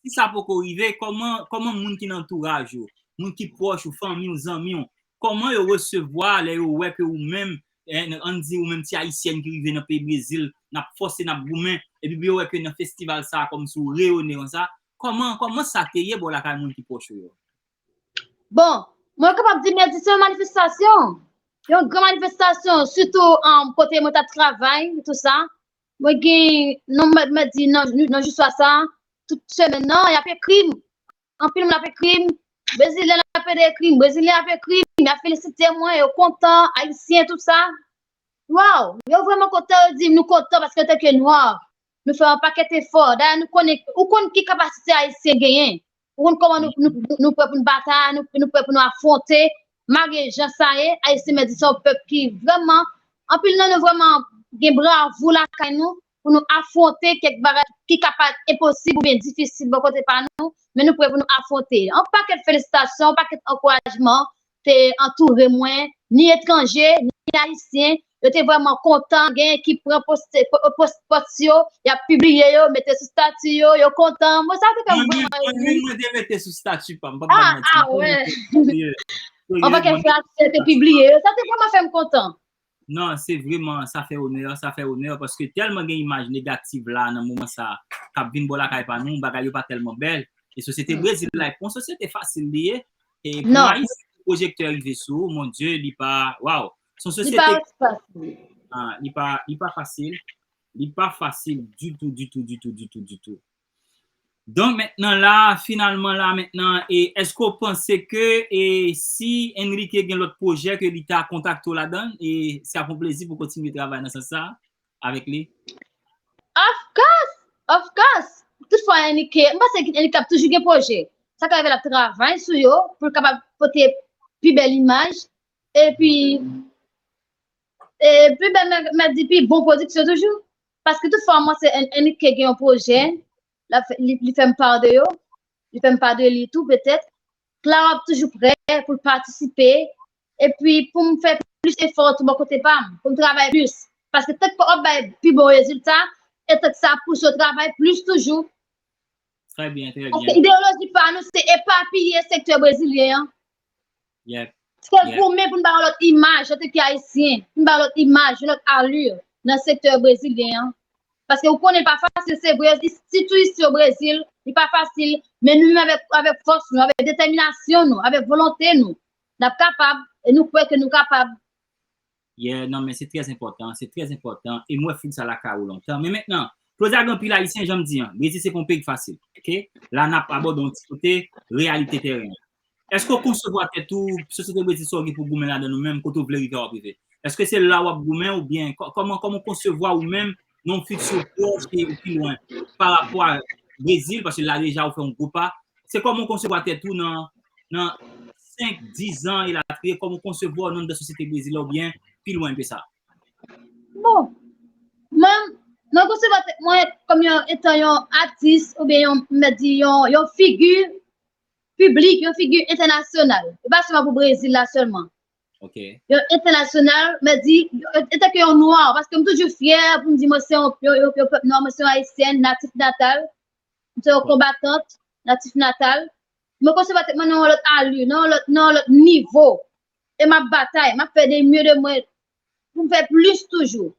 Si sa poko rive, kòman, kòman moun ki nan antouraj ou, moun ki pwòch ou, fanmi w, zanmi w, kòman yo resevwa lè yo wè ke ou menm, eh, ann di ou menm ti ayisyèn ki rive nan peyi Brezil, n ap fòse, n ap goumen, epi yo wè ke nan festival sa a, kòmsi w reyone konsa, kòman, kòman sa te ye bò lakay moun ki pwòch ou yo? Bon, mwen kapab di mèdi se yon manifestasyon, yon gran manifestasyon, sitou, um, kote mwen ta travay, tou sa. Mwen gen, non, mwen, mwen di nan, nan jou swa sa, tout semèn nan, y ap ekri m. Anpil moun ap ekri m. Brezilyen ap ede ekri m. Brezilyen ap ekri m. Y ap felisite mwen. Yo kontan. Ayisyen, tou sa. Waw! Yo vrèman kontan. Yo di m nou kontan paske antanke nwa, nou fè yon pakèt efò. Dayè, nou konnen, ou konn ki kapasite Ayisyen genyen. Ou konn kòman nou, nou, nou, nou prè pou nou batay, nou, nou prè pou nou afwonte. Malgre jan sa ye, Ayisyen, mwen di se yon pèp ki vrèman, anpil nan nou vrèman gen bravou lakay nou pou nou afwonte kèk bagay ki ka parèt enposib oubyen difisil bò kote pa nou, men nou prè pou nou afwonte. Yon pakèt felisitasyon, yon pakèt ankourajman te antoure mwen, ni etranje, ni ayisyen, yo te vrèman kontan, genyen ki pran poste, po-, post, post yo, y ap pibliye yo, mete sou stati yo, yo kontan. Mwen, sa te fè m vrèman ri. Mwen menm, mwen te mete sou stati pa m, pa m. Ah, ah, wè. Yon pakèt fraz te pibliye yo, sa te vrèman fè m kontan. Non, se vrèman, sa fè onè, sa fè onè, paske tèlman gen imaj negatif la nan moman sa k ap vin bò lakay pa nou, bagay yo pa tèlman bèl. E sosyete Brezil la, e pa yon sosyete fasil li ye. E pou Ayisyen, pwojektè rive sou ou, mon Dieu, li pa, waw. Se yon sosyete, ah, li pa, li pa fasil. Li pa fasil ditou, ditou, ditou, ditou, ditou. Donk, mentnan la, finalman la, mentnan, e èske w panse ke, e si Enrique gen lòt pwojè ke li ta kontakte w ladan, e se ap yon plezi pou kontinye travay nan sans sa avèk li? Of course, of course. Toutfwa, Enrique, m panse Enrique ap toujou gen pwojè. Sa ka rive l ap travay sou yo pou l kapab pote pi bèl imaj. Epi, e pi bèl, m, m di pi bon pwodiksyon toujou. Paske toutfwa, m panse Enrique gen yon pwojè, l ap fè, li, li fè m pa de yo, li fè m pa de li tou, petèt. Claro ap toujou prè pou l patisipe, epi pou m fè plis efò tou bò kote pa m, pou m travay plis. Paske tank w ap bay pi bon rezilta, e tank sa ap pouse w travay plis toujou. Trè byen, trè byen. Paske ideyoloji pa nou, se epapiye sektè brezilyen an. Yep. Se goumen pou n ba yon lòt imaj antanke Ayisyen, pou n ba yon lòt imaj, yon lòt ali nan sektè brezilyen an. Paske ou konnen l pa fasil, se vre, sitou isi o Brezil, Li pa fasil, men nou menm avèk, avèk fòs nou, avèk detèminasyon nou, avèk volonte nou, n ap kapab, e nou kwè ke nou kapab. Yeah, non, men se trè enpòtan, se trè enpòtan. E m wè foug sa lakay ou lontan. Men mentnan, Claudia, gen anpil Ayisyen, jan m di an, Brezil se pa yon peyi k fasil. Ok? La, n ap abòde yon ti kote reyalite tèren an. Èske w konsevwa tèt ou, sosyete Brezil sa w gen pou goumen ladan ou menm, kote w vle rive a w ap rive? Èske se la w ap goumen oubyen kò- kòman kòman w konsevwa ou menm nan yon fiti pwòch e pi lwen pa rapò a Brezil, paske la deja ou fè yon gwo pa. Se kòman w konsevwa tèt ou nan nan senk, diz an elatriye, kòman w konsevwa w nan anndan sosyete Brezil la oubyen pi lwen ke sa? Bon, mwen, mwen konsevwa tèt mwen kòm yon, etan yon atis oubyen yon, m di yon, yon figi piblik, yon figi entènasyonal. E pa sèlman pou Brezil la sèlman. Ok. Yon entènasyonal, m di, etanke yon nwa, paske m toujou fyè pou m di mwen se yon, yon, yon, yon pèp nwa, mwen se yon ayisyèn, natif natal, m se yon konbatant, natif natal. Mwen konsevwa tèt mwen nan yon lòt ali, nan yon lòt, nan yon lòt nivo. E m ap batay, m ap fè de mye de mwen pou m fè plis toujou.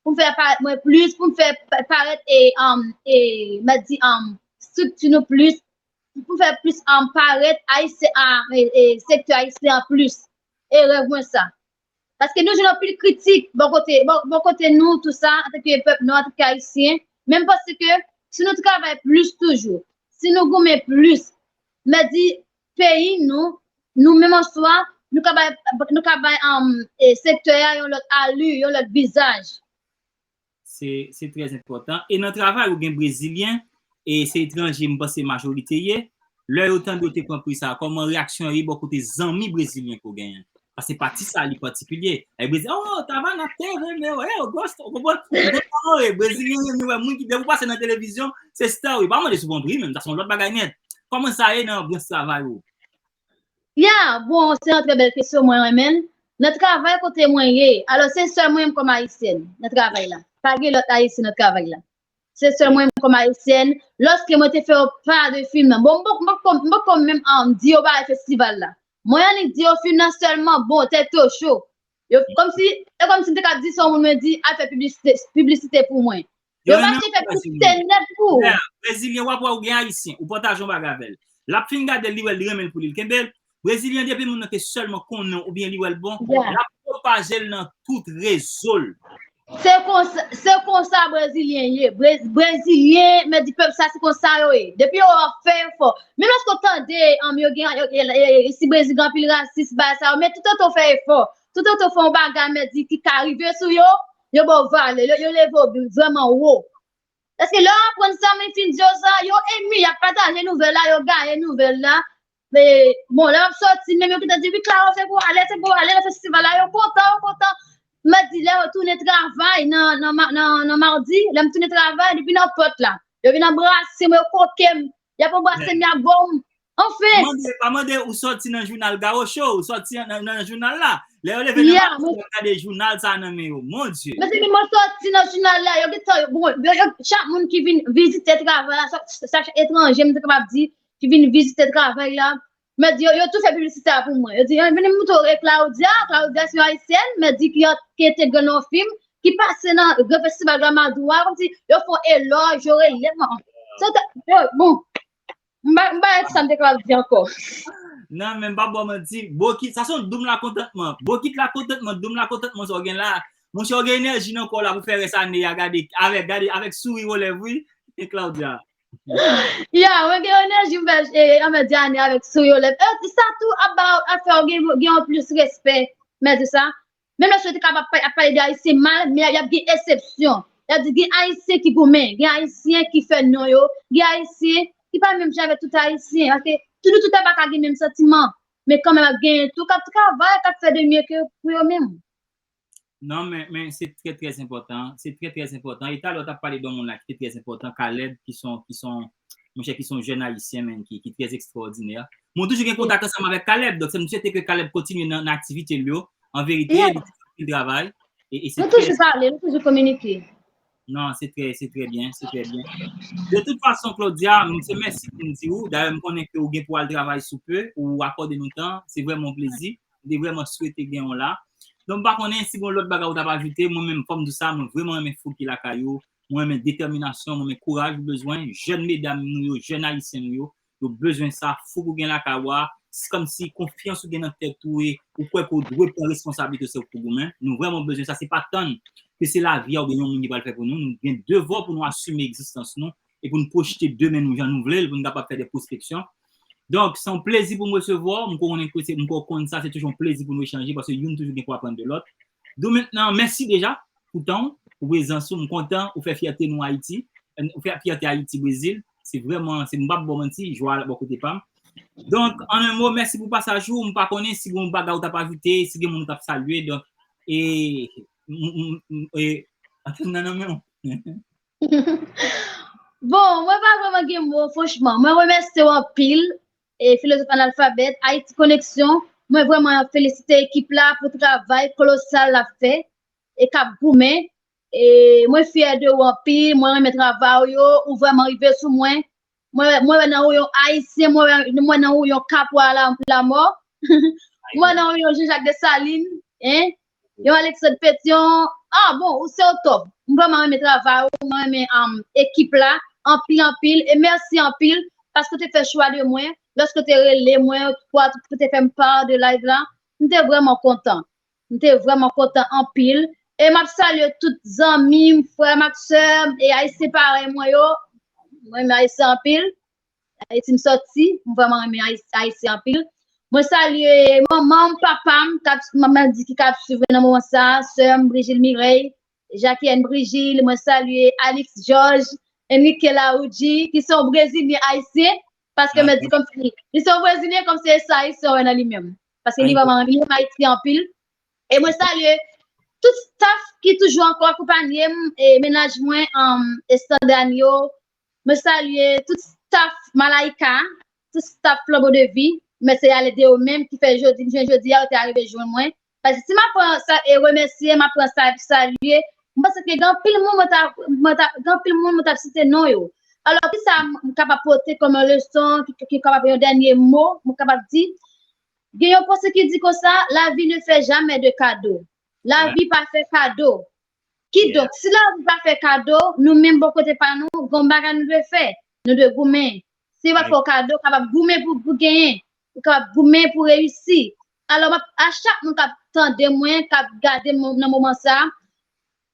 Pou m fè parèt mwen plis, pou m fè pa- parèt e, um, e, m di, um, estrikti nou plis, pou m fè plis, um, parèt ayisyen, a, e, e, sektè ayisyen an plis. E rèv mwen sa. Paske nou jwenn anpil kritik bò kote, bò, bò kote nou, tou sa, antanke pèp nwa, antanke ayisyen. Men m panse ke si nou travay plis toujou, si nou goumen plis, m di peyi nou, nou menm an swa, nou ka bay, nou ka bay, um, e, sektè a yon lòt ali, yon lòt vizaj. Se se trè enpòtan. E nan travay ou gen Brezilyen, e se etranje, m panse majorite ye. Lè yo tande w te pran pri sa, kòman reyaksyon yo ye bò kote zanmi brezilyen ke w genyen? Paske pati sa li patikilye. E Brezil, oh, tava na T V, meu, eh, eu gosto, ou konprann? Ou konprann, e Brezilyen renmen wè moun ki, depi w pase nan televizyon, se star, wi. Pa mande sou pran pri, menm, sa se yon lòt bagay nèt. Kòman sa ye nan branch travay ou? Ya, bon, se yon trè bèl kesyon, mwen renmen l. Nan travay kote mwen ye, alò se sèl mwen menm kòm ayisyèn nan travay la. Pa gen lòt ayisyen nan travay la. Se sèl mwen menm kòm ayisyèn. Lòske mwen te fè yon pa de fim nan. Bon, m poko, m poko, m poko menm, um, di yo bagay festival la. Mwen annik di yo fim nan sèlman, bon, tèt yo cho. Yo, kòmsi, e kòmsi m te ka di se yon moun mwen di, al fè piblisite, piblisite pou mwen. Yo mache fè piblisite nèt pou ou. Brezilyen, w ap wè ou gen ayisyen, ou pataje yon bagay avè l. L ap fin gade l, li wè l, li renmen l pou li, l kenbe l. Brezilyen, depi moun nan te sèlman konnen w oubyen li wè l bon, l ap pwopaje l nan tout rezo l. Se konsa, se konsa Brezilyen ye. Bre- Brezilyen, men di pèp sa, se konsa yo ye. Depi yo ap fè efò. Menm lòske w tande, um, yo gen, yo, e, e, e, isi Brezil gen anpil rasis, bagay sa yo, men toutotan w fè efò, toutotan w fè yon bagay, men di ki ka rive sou yo, yo ba w valè, yo, yo leve w vrèman wo. Paske lè w aprann sa, mwen fin di yo sa, yo emi, y ap pataje nouvèl la, yo gaye nouvèl la. Men, bon, lè m ap sòti, menm yo gentan di, wi, Claudia, se pou w ale, se pou w ale nan festival la, yo kontan, yo kontan. M di, lè yo tounen travay nan, nan, ma- nan, nan madi, lè m tounen travay, depi nan pòt la, yo vin anbrase mwen, yo koke m, y ap anbrase m, y ap bo m. Anfen! Pa mande, pa mande ou sòti nan jounal Gawocho, ou sòti nan, nan jounal la. Lè yo leve nan maten, y ap gade jounal sa nan men yo. Mon Dye! Mezanmi, mwen sòti nan jounal la, yo gentan, bon, yo, yo, chak moun ki vin vizite travay la, sa, sa etranje, m te kapab di, ki vin vizite travay la, men di yo, yo tou fè piblisite a pou mwen. Yo di, yo vin montre w e Claudia, Claudia se yon ayisyèn, men di ki, ki entegre nan yon fim, ki pase nan gran festival Gramado a, kòmsi yo fè yon elòj, yo rele m. Se te, yo, bon, m pa, m pa wè kisa m te kapab di ankò. Non, men m pa ba w manti, bokit, sa se yon doum lakontantman. Bokit lakontantman, doum lakontantman sa w gen la. Monchè, w gen enèji nan kò w la pou fè rès ane a, gade, avèk, gade, avèk souri o lèv, wi, e Claudia. Ya, mwen gen enèji m fè, e, anmè di ane avèk souri o lèv. E, sa tou ap ba, ap fè w gen, gen yon plis respè, mèt di sa. Menm lè sou te ka ap, ap pale de Ayisyen mal, men y ap gen eksepsyon. Y ap di gen Ayisyen ki goumen, gen Ayisyen ki fè non yo, gen Ayisyen ki pa menm jan avèk tout Ayisyen. Paske tout, nou tout pa ka gen menm santiman. Men kanmenm ap genyen tou k ap travay, k ap fè de mye ke pou yo menm. Non, men, men se trè, trè enpòtan. Se trè, trè enpòtan. E talè w t ap pale de yon moun la ki te trè enpòtan, Caleb, ki son, ki son, monchè, ki son jèn ayisyen, men, ki, ki trè ekstraòdinè. Mwen toujou gen kontak ansanm avèk Caleb, donk se m swete ke Caleb kontinye nan, nan aktivite l yo. An verite, li fè anpil travay. E, e se Nou toujou pale, nou toujou kominike. Non, se trè, se trè byen, se trè byen. De tout fason, Claudia, m se mèsi pou m di ou. Dayè, m konnen ke ou gen pou al travay sou pe, ou akòde nou tan. Se vrèman yon plezi. M te vrèman swete gen w la. Donk, m pa konnen si gen lòt bagay ou t ap ajoute. Mwen menm, fò m di w sa, mwen vrèman renmen foug ki lakay ou. Mwen renmen detèminasyon, mwen renmen kouraj ou bezwen. Jèn medam nou yo, jèn ayisyen nou yo, yo bezwen sa. Foug ou gen lakay ou a, se kòmsi konfyans ou gen nan tèt ou e ou kwè ke ou dwe pran responsablite w, se ou k pou goumen. Nou vrèman bezwen sa. Se pa tann ke se lavi a oubyen yon moun ki pral fè pou nou. Nou gen devwa pou nou asime egzistans nou e pou nou pwojte demen nou jan nou vle l, pou nou kapab fè de pwospeksyon. Donk, se yon plezi pou m resevwa w. M konnen ke se, m konn sa, se toujou yon plezi pou nou echanje paske youn toujou gen pou aprann de lòt. Dou mentnan, mèsi deja pou tan w, pou prezans ou. M kontan ou fè fyète nou Ayiti, ou fè fyète Ayiti Brezil. Se vrèman, se m p ap ba w manti, jwa a bò kote pa m. Donk, an en mo, mèsi pou pasaj ou. M pa konnen si gen yon bagay ou t ap ajoute, si gen moun ou t ap salye. Donk, e, m, m, m, e, antann nan nan men w. Bon, mwen pa vrèman gen mo, franchman. Mwen remèsye w anpil, e, Filozòf Analfabèt, Ayiti Koneksyon. Mwen vrèman felisite ekip la pou travay kolosal l ap fè e k ap goumen. E mwen fyè de ou anpil, mwen renmen travay ou yo, ou vrèman rive sou mwen. Mwen, mwen wè nan ou yon Ayisyen, mwen wè, mwen nan ou yon Kapwa la, Lamò. Mwen nan ou yon Jean-Jacques Dessalines, hein? Yon Alexandre Pétion. Ah bon, ou se au top. Mwen vrèman renmen travay ou, mwen renmen um, ekip la, anpil, anpil. E mèsi anpil, paske ou te fè chwa de mwen, lòske ou te rele mwen, ou te fè m pa de live la, m te vrèman kontan. M te vrèman kontan anpil. E m ap salye tout zanmi m, frè m ak sè m, e Ayisyen parèy mwen yo. Mwen renmen Ayisyen anpil. Ayiti m sòti, m vrèman renmen Ayisyen anpil. Mwen salye manman m, papa m, k ap, manman di ki k ap swiv nan moman sa, sè m, Brigil Mireille, Jackie N. Brigil, mwen salye Alix George, Enrique Laoudji, ki se yon Brezilyen Ayisyen, paske mwen di kòmsi, li se yon Brezilyen, kòmsi e sa Ayisyen wè nan li menm. Paske li vrèman renmen Ayiti anpil. E mwen salye tout staff ki toujou ankò akonpanye m, e mennaj mwen, um, Estandani yo. Mwen salye tout staff Malaika, tout staff Flanbo de Vi. Mèsi a ede yo menm ki fè jodi, m jwenn jodi a, yo te arive jwenn mwen. Paske si m ap pran sa e remèsye, m ap pran sa epi salye, m panse ke gen anpil moun mwen ta, mwen ta, gen anpil moun mwen t ap site non yo. Alò, kisa m kapab pote kòm yon leson ki, ki kapab yon dènye mo, mwen kapab di, Gen yon panse ki di konsa, la vie ne fait jamais de cadeau. Lavi pa fè kado. Kidonk, si lavi pa fè kado, nou menm bò kote pa nou, gen yon bagay nou dwe fè. Nou dwe goumen. Si yo pa fè w kado, ou kapab goumen pou, pou genyen. Ou kapab goumen pou reyisi. Alò, m ap, a chak moun k ap tande mwen, k ap gade m nan moman sa,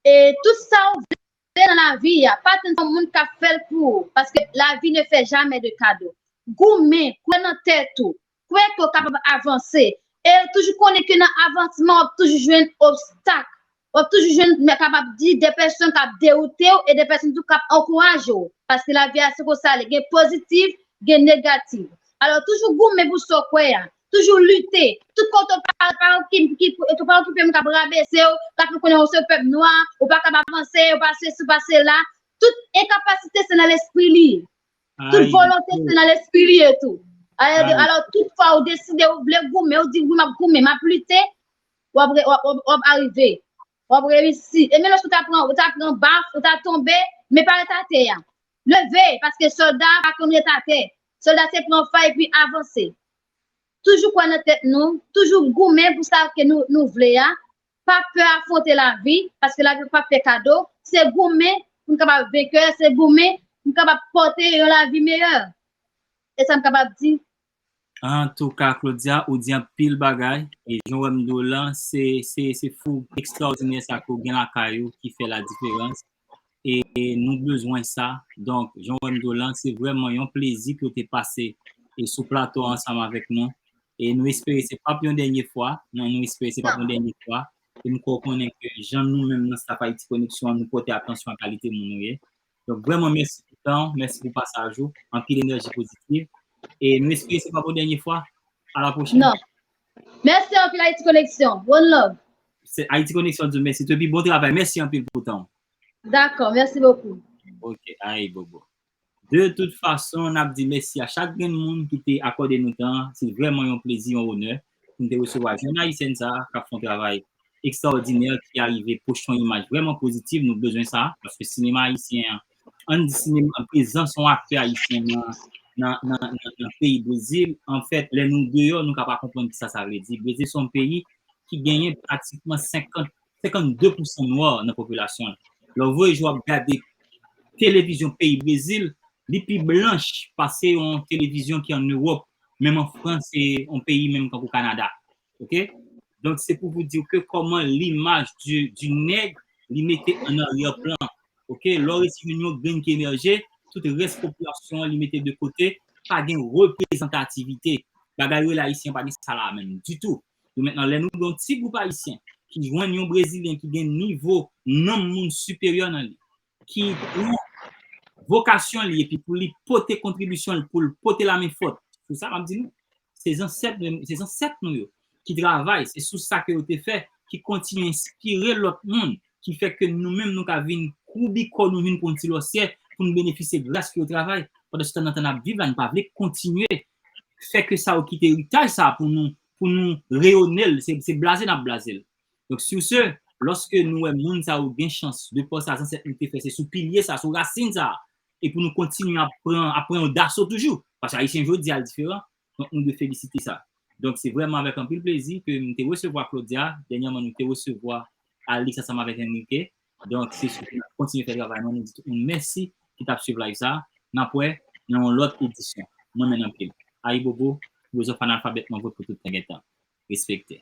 e tout sa ou vle nan lavi a, pa tann se yon moun k ap fè l pou ou, paske la vie ne fait jamais de cadeau. Goumen, kwè nan tèt ou, kwè ke w kapab avanse. E toujou konnen ke nan avansman, w ap toujou jwenn obstak. W ap toujou jwenn, men kapab di, de pèsonn k ap dewoute w e de pèsonn tou k ap ankouraje w. Paske lavi a se konsa, li gen pozitif, gen negatif. Alò, toujou goumen pou sa w kwè a. Toujou lite. Tout kote w pa, pa, ki, ki, ki pa okipe moun k ap rabese w, k ap fè konnen w se pèp nwa, ou pa kab avanse, ou pa sesi, ou pa sela. Tout enkapasite se nan lespri li ye. Tout volonte se nan lespri li ye tou. Alò, alò, tout fwa ou deside, ou vle goumen, ou di, "Wi, m ap goumen, m ap lite," w ap, w ap, w ap, w ap arive. W ap reyisi. E menm lòske w ta pran, ou ta pran baf, ou ta tonbe, men pa ret atè a. Leve, paske sòlda pa konn ret atè. Sòlda se pran fay epi avanse. Toujou kwè nan tèt nou, toujou goumen pou sa ke nou, nou vle a. Pa pè afwonte lavi, paske lavi pa fè kado. Se goumen pou n kapab venkè, se goumen pou n kapab pote yon lavi meyè. E sa m kapab di. Antouka, Claudia, ou di anpil bagay. E jan w wè m di w lan, se, se, se foug ekstraòdinè sa ke w gen lakay ou ki fè la diferans. E nou bezwen sa. Donk, jan w wè m di w lan, se vrèman yon plezi ke w te pase e sou plato a ansanm avèk nou. E nou espere se p ap yon dènye fwa. Non, nou espere se p ap yon dènye fwa. E m kwè w konnen ke jan nou menm nan staff Haïti Connection an, nou pote atansyon a kalite moun ou ye. Donk, vrèman, mèsi pou tan w, mèsi pou pasaj ou, anpil enèji pozitiv. E nou espere se p ap yon dènye fwa. A la pwochèn. Non. Mèsi anpil, Haïti Connection. One love. Se Haïti Connection di w mèsi tou, epi bon travay. Mèsi anpil pou tan w. Dakò, mèsi bokou. Ok, ay, bobo. De tout fason, n ap di mèsi a chak grenn moun ki te akòde nou tan. Se vrèman yon plezi, yon onè pou n te resevwa jèn ayisyèn sa a k ap fè yon travay ekstraòdinè, ki arive pwote yon imaj vrèman pozitiv. Nou bezwen sa, paske sinema ayisyen an, ann di sinema, prezans yon aktè ayisyen nan, nan, nan, nan, nan peyi Brezil, anfèt, lè nou deyò, nou ka pa konprann kisa sa vle di. Brezil se yon peyi ki genyen pratikman senkant, senkannde pousan nwa nan popilasyon l. Lè w voye je w ap gade televizyon peyi Brezil, li pi blanch pase yon televizyon ki an Ewòp, menm an Frans, e yon peyi menm kankou Kanada. Ok? Donk, se pou vous dire que comment l'image du, du nègre, li mete an aryè plan. Ok? Lè w resi jwenn yon grenn ki emèje, tout rès popilasyon an, li mete de kote, pa gen reprezantativite. Bagay rele ayisyen pa gen sa la menm ditou. Donk mentnan, lè nou gen yon ti gwoup ayisyen ki jwenn yon Brezilyen ki gen nivo nanm moun siperyè nan li, ki pran vokasyon li epi pou li pote kontribisyon li, pou l pote lamen fòt. Sou sa, m ap di nou, se zansèt, se zansèt nou yo ki travay, se sou sa ke yo te fè, ki kontinye enspire lòt moun, ki fè ke nou menm nou ka vin koubi kò nou vin pran yon ti lòsyè pou nou benefisye gras ke yo travay. Pandan se tan nan tan n ap viv la, nou pa vle kontinye fè ke sa yo kite eritaj sa pou nou, pou nou reyone l, se, se blaze n ap blaze l. Donk, sur ce, lòske nou wè moun sa yo gen chans, de pa sa zansèt nou te fè, se sou pilye sa, sou rasin sa, e pou nou kontinye ap pran, ap pran yo daso toujou. Paske Ayisyen jodi a l diferan, donk nou dwe felisite sa. Donk, se vrèman avèk anpil plezi ke m te resevwa Claudia. Dènyèman, nou te resevwa Alix ansanm avèk Enrique. Donk, se sou n ap kontinye fè travay nou. Nou di tout moun mèsi ki t ap swiv live sa. N ap wè nan yon lòt edisyon. Mwen menm anpil. Ayibobo, filozof analfabèt mwen vre pou tout tan gen tan. Respekte.